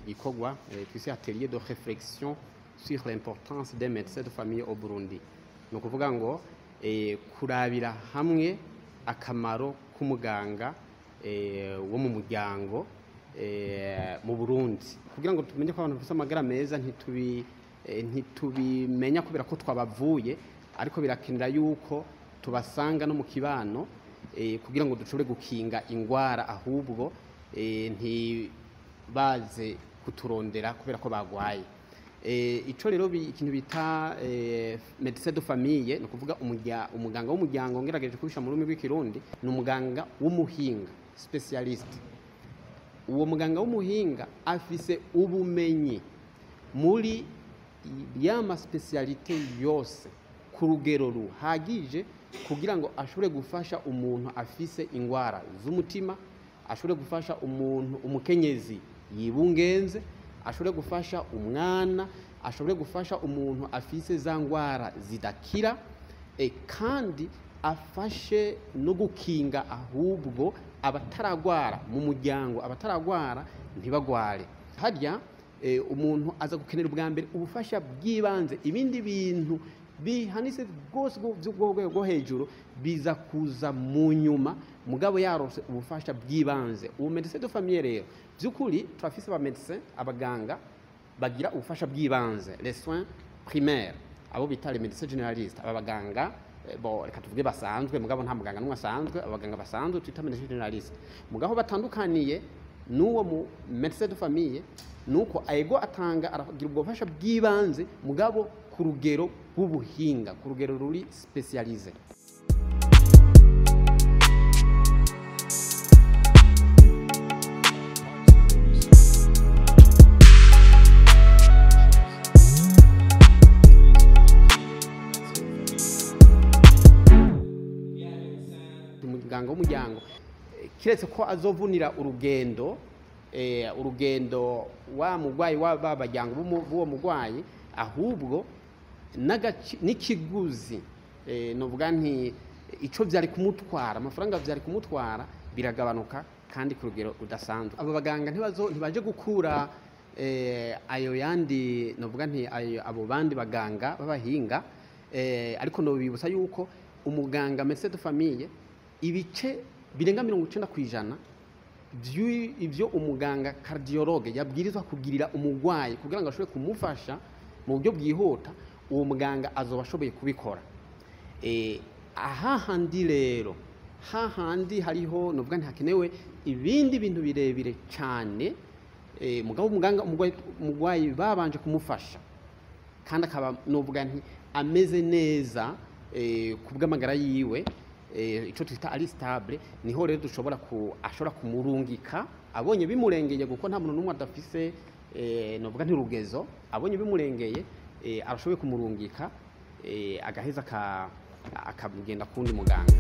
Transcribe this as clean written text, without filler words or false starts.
Gikorwa twise atelier de réflexion sur l'importance des médecins de famille au Burundi. Ni ukuvuga ngo kurabira hamwe akamaro k'umuganga wo mu muryango mu Burundi, kugira ngo tumenye ko abantu bafite amagara meza. Ntitubimenya kubera ko twabavuye, ariko birakenera yuko tubasanga no mu kibano kugira ngo dushobore gukinga ingwara, ahubwo ntibaze kuturondera kubera ko bagwaye. Ico rero ikintu bita médecin de famille, ni ukuvuga umuganga w'umuryango, ngerageje kubisha mu rurimi rw'Ikirundi, ni umuganga w'umuhinga, spécialiste. Uwo muganga w'umuhinga afise ubumenyi muri ya ma spécialités yose ku rugero ruhagije kugira ngo ashobore gufasha umuntu afise ingwara z'umutima, ashobore gufasha umuntu umukenyezi yibungenze, ashobore gufasha umwana, ashobore gufasha umuntu afise za ngwara zidakira, kandi afashe no gukinga ahubwo abataragwara mu muryango, abataragwara ntibagware. Harya umuntu aza gukenera ubwa mbere ubufasha bw'ibanze, ibindi bintu bihanitse rwose by'ubwoko bwo hejuru biza kuza mu nyuma, mugabo yarose ubufasha bw'ibanze. Ubu médecin de famille rero, by'ukuri turafise aba médecin, abaganga bagira ubufasha bw'ibanze, les soins primaires, abo bita les médecins généralistes. Aba baganga bo reka tuvuge basanzwe, mugabo nta muganga n'umwe asanzwe, abaganga basanzwe twita médecin généraliste. Mugabo batandukaniye n'uwo mu médecin de famille nuko ego atanga, aragira ubwo bufasha bw'ibanze, mugabo ku rugero rw'ubuhinga, ku rugero ruri spécialisé. Umuganga w'umuryango, kiretse ko azovunira urugendo urugendo wa mugwayi wa babajyango b'uwo mugwayi, ahubwo n'ikiguzi, novuga nti ico vyari kumutwara, amafaranga vyari kumutwara biragabanuka kandi ku rugero rudasanzwe. Abo baganga ntibazo ntibaje gukura ayo yandi, novuga nti ayo abo bandi baganga b'abahinga, ariko nobibutsa yuko umuganga médecin de famille ibice birenga 90% ibyo umuganga cardiologue yabwirizwa kugirira umugwayi kugira ngo ashobore kumufasha mu buryo bwihuta, uwo muganga azoba ashoboye kubikora. Ahahandi rero hahandi hariho, novuga ntihakenewe ibindi bintu birebire cyane, mugabo umuganga umugwayi babanje kumufasha kandi akaba, novuga nti, ameze neza ku bw'amagara yiwe, ico twita ari stable, niho rero dushobora ku ashobora kumurungika abonye bimurengeye, kuko nta muntu n'umwe adafise novuga ntirugezo. Abonye bimurengeye, arashoboye kumurungika, agaheza akamugenda kundi muganga.